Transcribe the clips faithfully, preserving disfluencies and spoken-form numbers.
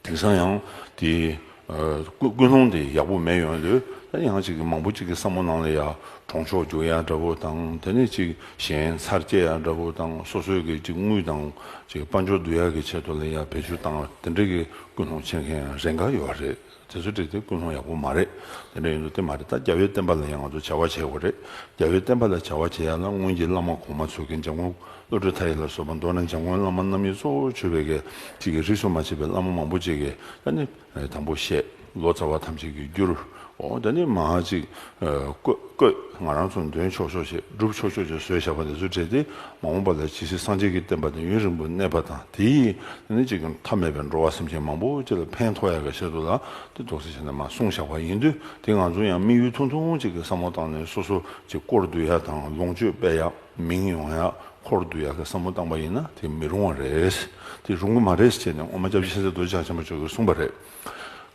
དེང་སང་ཡང་དེ་ཀུན་ཀུན་སློང་དེ་ཡག་པོ་མེད་ཡོང་དུས། ད་ཡང་ཅིག་མང་པོ་ཅིག་གི་བསམ་བློ་ནང་ལ་ཡ་གྲོང་ཆོག་རྒྱུག་ཡ་འདྲ་པོ་དང་། དེ་ནས་ཅིག་གཞན་ཚར་སྐྱེལ་ཡ་འདྲ་པོ་དང་། སོ་སོའི་གི་ཅིག་དངུལ་དང་ཅིག་དཔལ་འབྱོར་བསྡུ་ཡ་གི་ཆེད་དུ་ལ་ཡ་བེད་སྤྱོད་བཏང་བ་དེ་འདྲ་གི་ཀུན་སློང་བྱེད་མཁན་ཡང་རེ་འགའ་ཡོད་རེད། དེ་ཚོ་དེ་དེ་ཀུན་སློང་ཡག་པོ་མ་རེད། དེ་འདྲ་ཡིན་དུས་དེ་མ་རེད། ད་རྒྱལ་བའི་བསྟན་པ་ལ་ཡང་ང་ཚོ་བྱ་བ་བྱེད་དགོས་རེད། རྒྱལ་བའི་བསྟན་པ་ལ་བྱ་བ་བྱེད་ཡ་ལ་སྔོན་གྱི་བླ་མ་གོང་མ་ཚོ་གི་འཇམ་མགོན་བློ་གྲོས་མཐའ་ཡས་ལ་སོགས་པ་མདོར་ན་འཇམ་མགོན་བླ་མ་རྣམ་གཉིས་གཙོ་བོ་གྱུར་པའི་གི་ཅིག་གི་རིས་སུ་མ་ཆད་པའི་བླ་མ་མང་པོ་ཅིག་གིས་ད་ནི་དང་པོ་བཤད། ལོ་ཙཱ་བ་ཐམས་ཅད་ཀྱིས་བསྒྱུར། འོ་ད་ནི་མ་ཅིག་བཀོད་བཀོད། ང་རང་ཚོ་འདོན་ཆོག་ཆོག་བྱེད། སྒྲུབ་ཆོག་ཆོག་བྱེད་བཟོས་བཞག་པ་དེ་ཚོ་བྲིས་ཏེ། མ་འོངས་པ་ལ་ཇི་སྲིད་སངས་རྒྱས་ཀྱི་བསྟན་པ་དེ་ཡུན་རིང་པོ་གནས་པ་དང་། དེ་ཡིས་ནི་ཅིག་མཐའ་མེད་པའི་འགྲོ་བ་སེམས་ཅན་མང་པོ་ཅིག་ལ་ཕན་ཐོགས་ཡག་གི་ཆེད་དུ་ལ་དེ་ཏོག་ཙམ་བྱས་ནས་མ་གསུངས་བཞག་པ་ཡིན་དུས། དེ་ང་ཚོ་ཡང་དམིགས་ཡུལ་ཐུང་ཐུང་ཅིག་གི་བསམ་བློ་བཏང་ནས་སོ་སོ་ཅིག་སྐོར་བསྡུ་ཡ་དང་། ལོངས་སྤྱོད་སྤེལ་ཡ། མིང་ཡོང་ཡ། འཁོར་བསྡུ་ཡ་གི་བསམ་བློ་བཏང་པ་ཡིན་ན་དེ་མི་རུང་བ་རེད། དེ་རུང་གི་མ་རེད་ཟེར་ནས་སྔོན་མ་སྐྱབས་རྗེ་མཁྱེན་བརྩེ་རྡོ་རྗེ་འཆང་ཆེན་པོ་མཆོག་གིས་གསུངས་པ་རེད།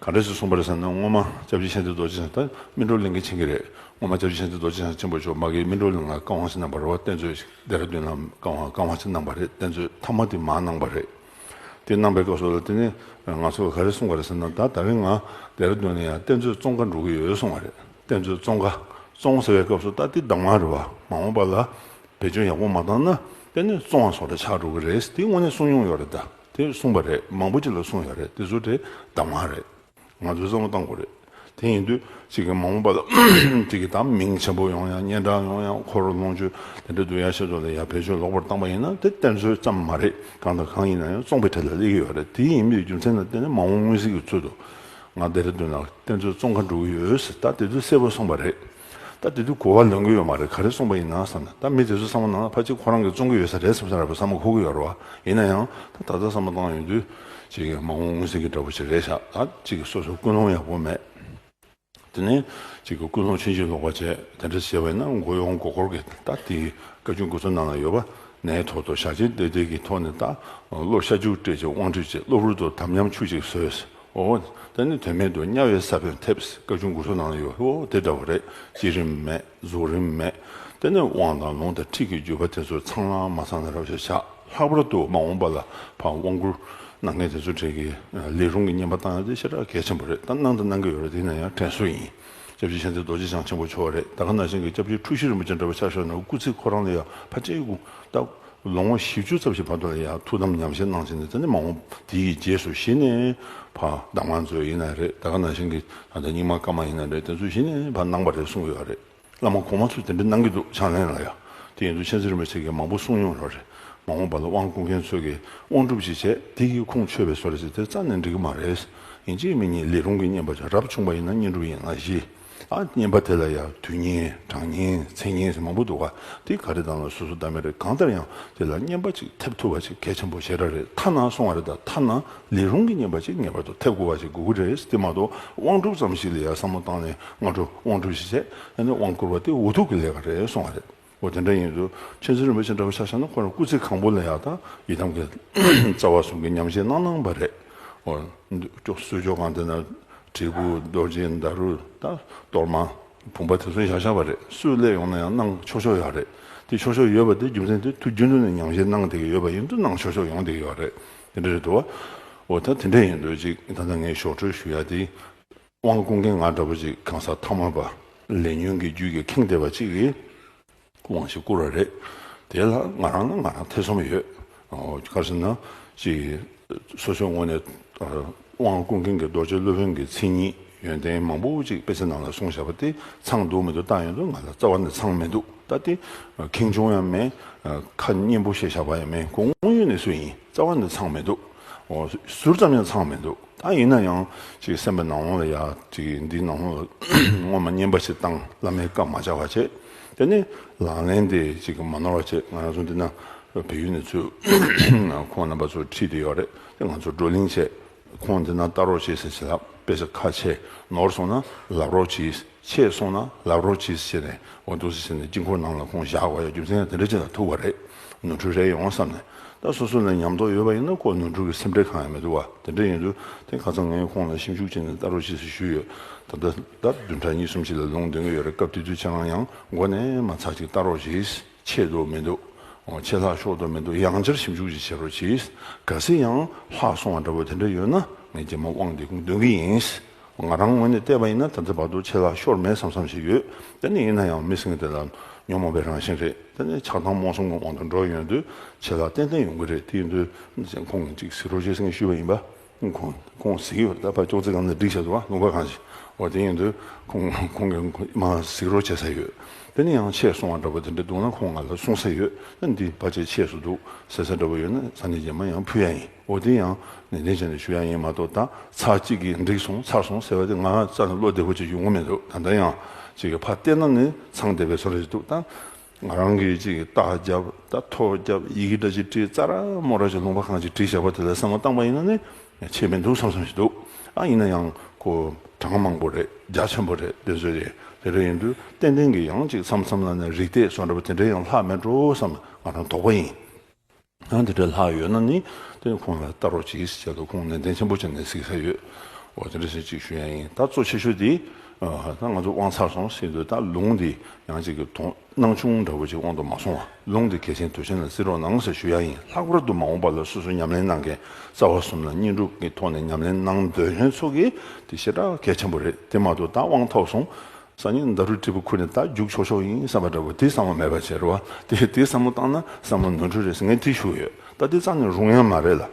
ག་འདྲ་ཞིག་གསུངས་པ་རེད་ཟེར་ན། སྔོན་མ་སྐྱབས་རྗེ་མཁྱེན་བརྩེ་རྡོ་རྗེ་འཆང་། ད་སྨིན་གྲོལ་གླིང་གི་མཁྱེན་གྱི་རེད། སྔོན་མ་སྐྱབས་རྗེ་མཁྱེན་བརྩེ་རྡོ་རྗེ་འཆང་ཆེན་པོ་མཆོག་མ་གིའི་སྨིན་གྲོལ་གླིང་ལ་བཀའ་དབང་ཞིག་གནང་བ་རེད་བ། བསྟན་མཛོད་ཞིག་ལྡེ་ར་ལྡུན་ལ་བཀའ་དབང་བཀའ་དབང་ཞིག་གནང་བ་རེད། བསྟན་མཛོད་མཐའ་མ་དེ་མར་གནང་བ་རེད། དེ་གནང་པའི་སྐབས་སུ་ལ་དེ་ནས་ང་ཚོ་ག་རེ་གསུངས་པ་རེད་ཟེར་ན། ད་ད་རིང་ང་ལྡེ་ར་ལྡུན་ལ་ཡང་བསྟན་མཛོད་བཙོང་ག་འགྲོ་གི་ཡོད་གསུངས་པ་རེད། བསྟན་མཛོད་བཙོང་ག་བཙོང་ཟེར་བའི་སྐབས་སུ་ད་དེ་གདམས་ངག་རེད་བ། མ་འོངས་པ་ལ་བེད་སྤྱོད་ཡག་པོ་མ་བཏང་ན་དེ་ནི་བཙོང་བ་བཟོ་འདྲ་ཆགས་འགྲོ་གི་རེད། དེ་དངོས་གནས་གསུངས་མྱོང་ཡོད་རེད། ད་དེ་གསུངས་པ་རེད། མང་པོ་ཅིག་ལ་གསུངས་ཡོད་རེད། དེ་ཚོ་དེ་གདམས་ངག་རེད། ང་ཚོས་བསམ་བློ་བཏང་དགོས་རེད། དེ་ཡིན་དུས་ཅིག་གི་མ་འོངས་པ་ལ་ཅིག་གི་ད་མིང་ཆེན་པོ་ཡོང་ཡ། སྙན་གྲགས་ཡོང་ཡ། འཁོར་ལོངས་སྤྱོད་དེ་འདྲ་བསྡུ་ཡ་ཆེད་དུ་ལ་ཡ་བེད་སྤྱོད་ལོག་པར་བཏང་པ་ཡིན་ན་དེ་བསྟན་མཛོད་ཙམ་མ་རེད། གང་དང་གང་ཡིན་ན་ཡང་བཙོང་པའི་གྲལ་ལ་སླེབས་ཀྱི་ཡོད་རེད། དེ་ཡིན་པའི་རྒྱུ་མཚན་ལ་བརྟེན་ནས་མ་འོངས་མངོན་གཟིགས་ཀྱི་ཚུལ་དུ། ང་ལྡེ་ར་ལྡུན་ལ་བསྟན་མཛོད་བཙོང་ག་འགྲོ་གི་ཡོད་ཟེར། ད་དེ་དུས་གསལ་པོ་གསུངས་པ་རེད། ད་དེ་དུས་གོ་བ་ལོན་གི་ཡོད་མ་རེད། ག་རེ་གསུངས་པ་ཡིན་ན་བསམ་ནས། ད་མི་དེ་ཚོ་བསམ་བློ་ནང་ལ་ཕལ་ཆེར་ཁོ་རང་གིས་བཙོང་གི་ཡོད་ས་རེད་བསམ་ས་རེད་པ། བསམ་བློ་འཁོར་གི་ཡོད་རེད་བ། ཡིན་ན་ཡང་ད་ད་ལྟ་བསམ་བློ་བཏང་ཡོང་དུས་ཅིག་མ་འོངས་མངོན་གཟིགས་ཀྱི་འདྲ་པོ་ཞིག་རེད་ཤག་ད་ཅིག་སོ་སོ་ཀུན་སློང་ཡག་པོ་མེད། དེ་ནས་ཅིག་གི་ཀུན་སློང་ཕྱིན་ཅི་ལོག་པ་བྱས། དེ་འདྲ་བྱས་པ་ཡིན་ན་མགོ་གཡོག་མགོ་འཁོར་གྱི། ད་དེ་བཀའ་བརྒྱུད་མགུར་མཚོ་ནང་ལ་ཡོད་པ། ནད་ཐོག་ཏུ་ཞག་གཅིག་བསྡད་བསྡད་ཀྱི་ཐོག་ནས། ད་བློ་ཤ་རྒྱུག་སྤྲད་ཅིང་དབང་ཁྲིད་བྱེད། གློ་བུར་དུ་དམ་ཉམས་ཆུ་ཅིག་ཟོས། འོ། དེ་ནི་དོན་མེད་དུ་དམྱལ་བའི་ས་བོན་ཐེབས། བཀའ་བརྒྱུད་མགུར་མཚོ་ནང་ལ་ཡོད། འོ་དེ་འདྲ་བ་རེད། བསྐྱེད་རིམ་མེད། རྫོགས་རིམ་མེད། དེ་ནི་དབང་དང་ལུང་དང་ཁྲིད་ཀྱི་བརྒྱུད་པ་དེ་ཚོ་ཚང་ལ་མ་ཚང་ན་རབ་ཞེས་བྱ། ལྷག་པར་དུ་མ་འོངས་པ་ལ་ཕར་དབང་བསྐུར་གནང་མཁན་དེ་ཚོ་གྲས་ཀྱི་ལས་རུང་གི་བསྙེན་པ་བཏང་ཡ་དེ་ཞེ་དྲག་གལ་ཆེན་པོ་རེད། ད་གནང་དང་གནང་གི་ཡོད་རེད། དེ་ཡིན་ན་ཡང་དྲན་གསོ་ཡིན། སྐྱབས་རྗེ་མཁྱེན་བརྩེ་རྡོ་རྗེ་འཆང་ཆེན་པོ་མཆོག་རེད། ད་ག་ནང་བཞིན་གྱི་སྐྱབས་རྗེ་འཁྲུལ་ཞིག་རིན་པོ་ཆེ་འདྲ་བོ་ཆ་བཞག་ན། སྐུ་ཚེ་ཁོ་རང་ལ་ཡང་ཕལ་ཆེར་ད་ལོ་ངོ་བཞི་བཅུ་ཙམ་ཞིག་བར་དུ་ལ་ཡང་ཐུགས་དམ་ཉམས་བཞེས་གནང་བྱས་ནས། དེ་ནས་མ་འོངས་དེའི་རྗེས་སུ་གཞི་ནས་ཕར་གདམས་ངག་མཛོད་ཡིན་ན་རེད། ད་ག་ནང་བཞིན་གྱི་ད་ལྟ་རྙིང་མ་བཀའ་མ་ཡིན་ན་རེད། དེ་ཚོ་གཞི་ནས་ཕར་གནང་པ་རེད་གསུངས་ཡོད་རེད། བླ་མ་གོང་མ་ཚོས་དེ་འདྲ་གནང་གི་འདུག་ཕྱག་ལེན་ལ་ཡང་། དེ་ཡིན་དུས་མཁྱེན་བརྩེ་རིན་པོ་ཆེ་གིས་མང་པོ་གསུངས་མྱོང་ཡོད་རེད། མ་འོངས་པ་ལ་དབང་བསྐུར་མཁན་ཚོས་ཀྱིས་དབང་སྒྲུབ་ཅིག་བྱས། དེ་ཡིས་ཁུངས་འཁྱོལ་བའི་བཟོ་འདྲ་ཟེར། དེ་རྩ་ནས་འགྲིག་གི་མ་རེད། ཡིན་གཅིག་མིན་གཉིས་ལས་རུང་གི་བསྙེན་པ་བྱ། རབ་བྱུང་བ་ཡིན་ན་བསྙེན་སྒྲུབ་ཡན་ལག་བཞི། ཨ། བསྙེན་པ་དེ་ལ་ཡང་དུས་བསྙེན། གྲངས་བསྙེན། མཚན་བསྙེན་ཟེར་མང་པོ་འདུག་ག་དེ་ག་རེ་དང་ལ་སོ་སོ་བདག་མེད་རེད། གང་ལྟར་ཡང་དེ་ལ་བསྙེན་པ་ཅིག་ཐེབས་ཐུབ་པ་ཅིག་གལ་ཆེན་པོ་ཞེ་དྲག་རེད། ཐ་ན་གསུང་བ་རེད། ད་ཐ་ན་ལས་རུང་གི་བསྙེན་པ་ཅིག་ངེས་པར་དུ་ཐེབས་དགོས་པ་ཅིག་དགོས་ཀྱི་རེད། དེ་མ་གཏོགས་དབང་སྒྲུབ་ཙམ་ཞིག་ལ་ཡང་བསམ་བློ་བཏང་ནས་སྔ་དྲོ་དབང་སྒྲུབ་ཞིག་བྱས། ཨ་ནི་དབང་བསྐུར་བ་དེ་འུ་ཐུག་གི་ལས་ཀ་རེད་གསུང་བ་རེད། འོ་དེ་འདྲ་ཡིན་དུས་མཁྱེན་བརྩེ་རིན་པོ་ཆེ་འདྲ་བོ་ཆ་བཞག་ན། ཁོ་རང་སྐུ་ཚེ་གང་པོ་ལ་ཡང་ད་ཡི་དམ་གྱི་རྩ་བ་གསུམ་གྱི་ཉམས་བཞེས་གནང་གནང་བ་རེད། འོ། གསོལ་ཇ་ཁང་དེ་ན་དྲིལ་བུ། རྡོ་རྗེ། ཌཱ་རུ། ད་གཏོར་མ། བུམ་པ་དེ་ཚོ་བཞག་བཞག་པ་རེད། སུ་སླེབས་ཡོང་ན་ཡང་གནང་ཆོག་ཆོག་ཡོད་རེད། དེ་ཆོག་ཆོག་ཡོད་པ་དེ་རྒྱུ་མཚན་དེ་དུས་རྒྱུན་དུ་ནས་ཉམས་བཞེས་གནང་བསྡད་ཀྱི་ཡོད་པ་ཡིན་དུས་གནང་ཆོག་ཆོག་ཡོང་བསྡད་ཀྱི་ཡོད་རེད། དེ་འདྲ་རེད་འདུག་བ། འོ་ད་དེ་འདྲ་ཡིན་དུས་ཅིག་ད་ལྟ་ངས་ཞོར་འཕྲོས་ཞུ་ཡ་དེ། དབང་བསྐུར་མཁན་ང་འདྲ་པོ་ཅིག་གང་ཟག་ཐ་མལ་པ། ལས་ཉོན་གྱི་རྒྱུད་ཀྱི་ཁེངས་བསྡད་པ་ཅིག་གིས་དབང་ཞིག་བསྐུར་བ་རེད། དེ་ལ་ང་རང་ལ་ང་རང་ཐེ་ཚོམ་ཡོད། ཨོ། ག་རེ་ཟེར་ན། ཅིག་སོ་སོའི་ངོས་ནས་དབང་བསྐུར་མཁན་གྱི་རྡོ་རྗེ་སློབ་དཔོན་གྱི་མཚན་ཉིད་ཡོན་ཏན་མང་པོ་ཅིག་དཔེ་ཆ་ནང་ལ་གསུངས་བཞག་པ་དེ་ཚང་འདུག་མི་འདུག་བལྟ་ཡོང་དུས་ང་ལ་རྩ་བ་ནས་ཚང་མི་འདུག་ད་དེ་ཁེངས་སྐྱུང་ཡང་མེད། ཁ་སྙན་པོ་བཤད་བཞག་པ་ཡང་མེད། ཁོ་དངོས་ཡོད་གནས་ཚུལ་ཡིན། རྩ་བ་ནས་ཚང་མི་འདུག་ཨོ། ཟུར་ཙམ་ཡང་ཚང་མི་འདུག་ད་ཡིན་ན་ཡང་ཅིག་སེམས་པའི་ནང་ལོགས་ལ་ཡ་ཅིག་འདིའི་ནང་ལོགས་ལ་སྔོན་མ་བསྙེན་པ་ཞིག་བཏང་། བླ་མའི་བཀའ་མ་བཅག་པ་བྱས། དེ་ནས་ལག་ལེན་དེ་ཅིག་མ་ནོར་བ་བྱས། ང་རང་ཚོ་འདི་ན་བལ་ཡུལ་ནས་ཚུར་ཁོང་རྣམ་པ་ཚོ་ཁྲིད་དེ་ཡོད་རེད། དེ་ང་ཚོ་བགྲོ་གླེང་བྱས། ཁོང་འདི་ན་ལྟ་རོགས་བྱེད་ཟེར་བྱས་ལ། དཔེ་ཆ་ཁ་ཕྱེ། ནོར་སོང་ན་ལབ་རོགས་གྱིས། ཆད་སོང་ན་ལབ་རོགས་གྱིས་ཟེར་ནས། འོ་འདུག་སེ་བྱས་ནས་དཀྱིལ་འཁོར་ནང་ལ་ཁོང་བཞག་དགོས་ཡ། རྒྱུ་མཚན་ཡང་དེ་འདྲ་ཅིག་ལ་ཐུག་པ་རེད། ནོར་འཁྲུལ་རེད་ཡོང་བསམ་ནས། ད་སོ་སོ་ལ་ཉམས་རྟོགས་ཡོད་པ་ཡིན་ན་ཁོ་ནོར་འཁྲུལ་གྱི་སེམས་ཁྲལ་གང་ཡང་མི་འདུག་བ། དེ་འདྲ་ཡིན་དུས་དེ་ཁ་སང་ངས་ཁོང་ལ་ཞིབ་འཇུག་བྱས་ནས་ལྟ་རོགས་གྱིས་ཟེར་ཞུས་ཡོད། ད་ལྟ་ད་བདུན་ཕྲག་གཉིས་གསུམ་ཞིག་ལ་ལུང་འདོན་གྱི་ཡོད་རེད། སྐབས་དེ་དུས་ཁྱེད་རང་ཡང་མགོ་ནས་མ་ཚར་ཅིག་ལྟ་རོགས་གྱིས། ཆད་འདུག་མི་འདུག་ཆད་ལྷག་ཤོར་འདུག་མི་འདུག་ཡང་བསྐྱར་ཞིབ་འཇུག་ཅིག་བྱེད་རོགས་གྱིས། གལ་སྲིད་ཡང་ལྷག་སོང་བ་འདྲ་བོ་དེ་འདྲ་ཡོད་ན་ངས་རྗེས་མ་དབང་དེ་ཁུངས་འདོན་གྱི་ཡིན། ང་རང་ངོས་ནས་བལྟས་པ་ཡིན་ན་ད་ལྟ་བར་དུ་ཆད་ལྷག་ཤོར་མེད་བསམ་བསམ་ཞིག་ཡོད། དེ་ནི་ཡིན་ན་ཡང་མི་སེམས་དེ་ལ་ཉོན་མོངས་པའི་རང་བཞིན་རེད། དེ་ནི་ཆགས་སྡང་རྨོངས་གསུམ་གྱི་དབང་དུ་འགྲོ་ཡོང་དུས་ཆད་ལྷག་ཏན་ཏན་ཡོང་གི་རེད། དེ་ཡིན་དུས་ཁོང་གིས་ཅིག་གཟིགས་རོགས་བྱེད་ཟེར་ནས་ཞུས་པ་ཡིན་པ། ཁོང་ཁོང་གཟིགས་ཡོད། ད་ཕར་ཅོག་ཙེ་སྒང་ནས་བསྒྲིགས་བཞག་འདུག་བ། ལུང་པ་གང་ཞིག་འོ་དེ་ཡིན་དུས་ཁོང་ཁོང་གིས་མར་གཟིགས་རོགས་བྱེད་ས་ཡོད། དེ་ནི་ཡང་ཆད་སོང་བ་འདྲ་པོ་དེ་འདྲ་འདུག་ན་ཁོང་ང་ལ་གསུང་ས་ཡོད། ད་འདི་ཕལ་ཆེར་ཆད་སོང་འདུག་ཟེར་ས་འདྲ་པོ་ཡོད་ན་སང་ཉིན་རྗེས་མ་ཡང་ཕུལ་ཡ་ཡིན། འོ་དེ་ཡང་ནན་ཏན་བྱས་ནས་ཞུ་ཡ་ཡིན་མ་གཏོགས། ད་ཚར་གཅིག་གིས་འགྲིག་སོང་ཚར་སོང་ཟེར་བ་དེ་ང་རྩ་ནས་བློ་བདེ་པོ་ཅིག་ཡོང་གི་མི་འདུག་ད་ལྟ་ཡང་ཅིག་གིས་ཕར་བལྟས་ན་ནི་ཚང་བསྡད་པའི་བཟོ་འདྲ་ཞིག་འདུག་ད་ང་རང་གིས་ཅིག་རྟགས་བརྒྱབ། ད་ཐོ་བརྒྱབ། ཡི་གེ་འདྲ་ཅིག་བྲིས། རྩ་ར་མོ་ར་ཅིག་ལུང་པ་གང་ཅིག་བྲིས་བཞག་པ་དེ་ལ་བསམ་བློ་བཏང་པ་ཡིན་ན་ནི་ཆད་མི་འདུག་བསམ་བསམ་ཞིག་འདུག་ཨ་ཡིན་ན་ཡང་ཁོ་གྲངས་མང་པོ་རེད། རྒྱ་ཆེན་པོ་རེད། དེ་ཚོ་རེད། དེ་འདྲ་ཡིན་དུས་ཏན་ཏན་གྱི་ཡང་ཅིག་མཚམས་མཚམས་ལ་ནི་རིགས་གཏད་བཟོ་འདྲ་པོ་དེ་འདྲ་ཡང་ལྷག་མེད་འགྲོ་བསམ་ང་རང་དོགས་པ་ཡིན། ཡང་དེ་འདྲ་ལྷག་ཡོད་ན་ནི་དེ་ནི་ཁོང་ལ་ལྟ་རོགས་གྱིས་ཟེར་དུས་ཁོང་ནན་ཏན་ཆེན་པོ་བྱས་ནས་གཟིགས་ས་ཡོད། འོ་དེ་འདྲ་ཞིག་ཅིག་ཞུ་ཡ་ཡིན། ད་གཙོ་ཆེ་ཤོས་དེ་ད་ང་ཚོ་དབང་ཚར་སོང་ཟེར་དུས་ད་ལུང་དེ་ཡང་ཅིག་གི་དོ་སྣང་ཆུང་འདྲ་བོ་ཅིག་དབང་དུ་མ་སོང་བ། ལུང་དེ་གལ་ཆེན་དོན་ཆེན་ལ་བརྩི་རོགས་གནང་ཟེར་ཞུ་ཡ་ཡིན། ལྷག་པར་དུ་མ་འོངས་པ་ལ་སོ་སོའི་ཉམས་ལེན་གནང་མཁན་རྩ་བ་གསུམ་ལ་བསྙེན་སྒྲུབ་ཀྱི་ཐོག་ནས་ཉམས་ལེན་གནང་འདོད་མཁན་ཚོ་གིས་དེ་ཞེ་དྲག་གལ་ཆེན་པོ་རེད། དེ་མ་གཏོགས་ད་དབང་ཐོབ་སོང་། སང་ཉིན་ད་རུ་ཀྲི་པུ་ཁུར་ནས་ད་རྒྱུགས་ཆོག་ཆོག་ཡིན་བསམ་པ་འདྲ་བོ་དེ་བསམ་བློ་མེད་པ་བྱས་རེད་བ། དེ་དེ་བསམ་བློ་བཏང་ན་བསམ་བློ་ནོར་འཁྲུལ་རེད་ཟེར་ངས་དེ་ཞུ་གི་ཡོད། ད་དེ་རྩ་ནས་རུང་ཡ་མ་རེད་ལ།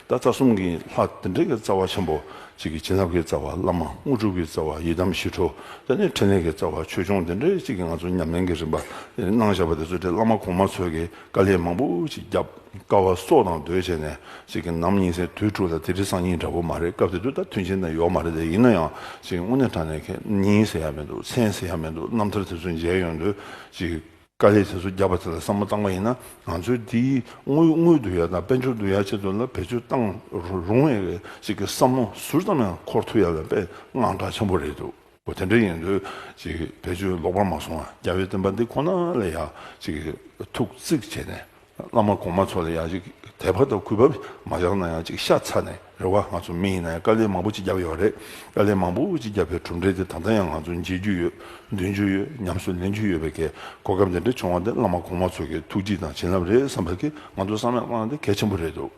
ད་རྩ་གསུམ་གྱི་ལྷ་དེ་འདྲའི་གི་རྩ་བ་ཆེན་པོ་གཅིག་གི་བྱིན་རླབས་ཀྱི་རྩ་བ་བླ་མ་དངོས་གྲུབ་ཀྱི་རྩ་བ་ཡི་དམ་ཞི་ཁྲོ། དེ་ནས་ཕྲིན་ལས་ཀྱི་རྩ་བ་ཆོས་སྐྱོང་དེ་འདྲའི་གཅིག་གི་ང་ཚོ་ཉམས་ལེན་གྱི་རིམ་པ་གནང་བཞག་པ་དེ་ཚོ་དེ་བླ་མ་གོང་མ་ཚོས་ཀྱི་དཀའ་ལས་མང་པོ་ཅིག་བརྒྱབ། དཀའ་བ་སྲོག་དང་བསྡོས་བྱས་ནས་ཅིག་གི་ནམ་ཉིན་མཚན་དུས་དྲུག་ལ་དེ་རིང་སང་ཉིན་འདྲ་པོ་མ་རེད། སྐབས་དེ་དུས་ད་མཐུན་རྐྱེན་དང་ཡོག་མ་རེད། དེ་ཡིན་ན་ཡང་ཅིག་དངོས་གནས་དྲང་གནས་ཁེ་ཉིན་ཟེར་ཡ་མི་འདུག་མཚན་ཟེར་ཡ་མི་འདུག་རྣམ་ཐར་དེ་ཚོ་མཇལ་ཡོང་དུས་ཅིག་དཀའ་ལས་དེ་ཚོ་བརྒྱབ་པ་དེ་ལ་བསམ་བློ་བཏང་པ་ཡིན་ན་ང་ཚོའི་དེའི་དངུལ་དངུལ་བསྡུ་ཡ་དང་དཔལ་འབྱོར་བསྡུ་ཡ་ཆེད་དུ་ལ་བེད་སྤྱོད་བཏང་རུང་བའི་ཅིག་གི་བསམ་བློ་ཟུར་ཙམ་ཡང་འཁོར་ཐུབ་ཡ་ལ་དཔེ་དངངས་སྐྲག་ཆེན་པོ་རེད་འདུག་འོ་དེ་འདྲ་ཡིན་དུས་ཅིག་བེད་སྤྱོད་ལོག་པར་མ་སོང་བ། རྒྱལ་བའི་བསྟན་པ་འདི་ཁོ་ན་ལ་ཡ་ཅིག་ཐུགས་གཙིགས་བྱས་ནས་བླ་མ་གོང་མ་ཚོ་ལ་ཡ་ཅིག་དད་པ་དང་གུས་པ་མ་བཞག་ན་ཡང་ཅིག་ཤ་ཚ་ནས་རེད་བ། ང་ཚོ་མི་ཡིན་ན་ཡང་དཀའ་ལས་མང་པོ་ཅིག་བརྒྱབ་ཡོད་རེད། དཀའ་ལས་མང་པོ་ཅིག་བརྒྱབ་པའི་གྲུབ་འབྲས་དེ་ད་ལྟ་ཡང་ང་ཚོ་མཇལ་རྒྱུ་ཡོད། འདོན་རྒྱུ་ཡོད། ཉམས་སུ་ལེན་རྒྱུ་ཡོད་པའི་གི་གོ་སྐབས་དེ་འདྲ་བྱུང་བ་དེ་བླ་མ་གོང་མ་ཚོ་གི་ཐུགས་རྗེ་དང་བྱིན་རླབས་རེད་བསམ་པ་གི་ང་ཚོ་བསམ་ཡག་བླངས་དེ་གལ་ཆེན་པོ་རེད་འདུག